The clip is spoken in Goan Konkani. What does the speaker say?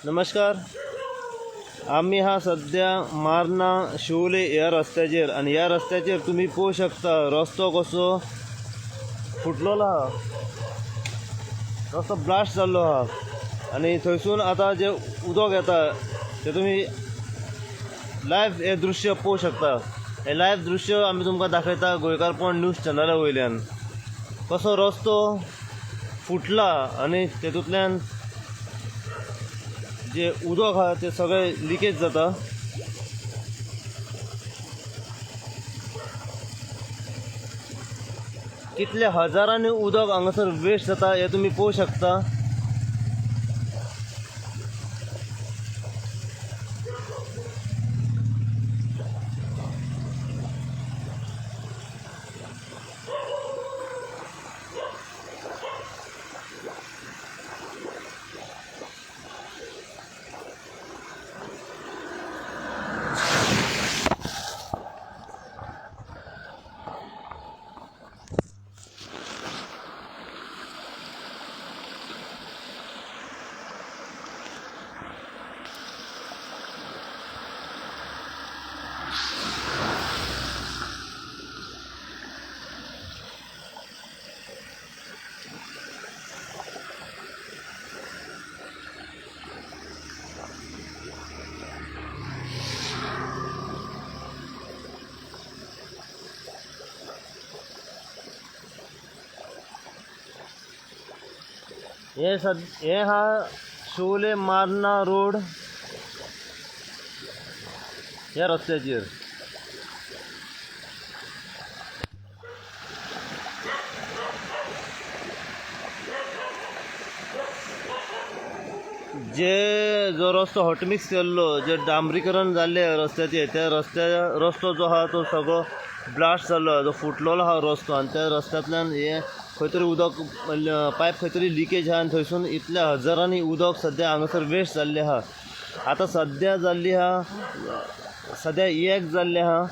नमस्कार. आमी हा सद्या मार्ना शिवोले ह्या रस्त्याचेर आनी ह्या रस्त्याचेर तुमी पळोवंक शकता रस्तो कसो फुटलेलो आहा, रस्तो ब्लास्ट जाल्लो आहा आनी थंयसून आतां जें उदक येता तें तुमी लायव हें दृश्य पळोवंक शकता. हें लायव दृश्य आमी तुमकां दाखयता गोंयकारपण न्यूज चॅनला वयल्यान. कसो रस्तो फुटला आनी तेतूंतल्यान जे उदक आहा ते सगळें लिकेज जाता. कितल्या हजारांनी उदक हांगासर वेस्ट जाता हें तुमी पळोवंक शकता. हे हा शिवोले मार्ना रोड ह्या रस्त्याचेर. जे जो रस्तो हॉटमिक्स केल्लो, जे डांबरीकरण जाल्ले रस्त्याचेर, त्या रस्त्या रस्तो जो आहा तो सगळो ब्लास्ट जाल्लो, जो फुटलेलो आहा रस्तो आनी त्या रस्त्यांतल्यान हे खंय तरी उदक पायप खंय तरी लिकेज आहा आनी थंयसून इतल्या हजारांनी उदक सद्या हांगासर वेस्ट जाल्लें आहा. आतां सद्या जाल्ली आहा, सद्या एक जाल्लें आहा.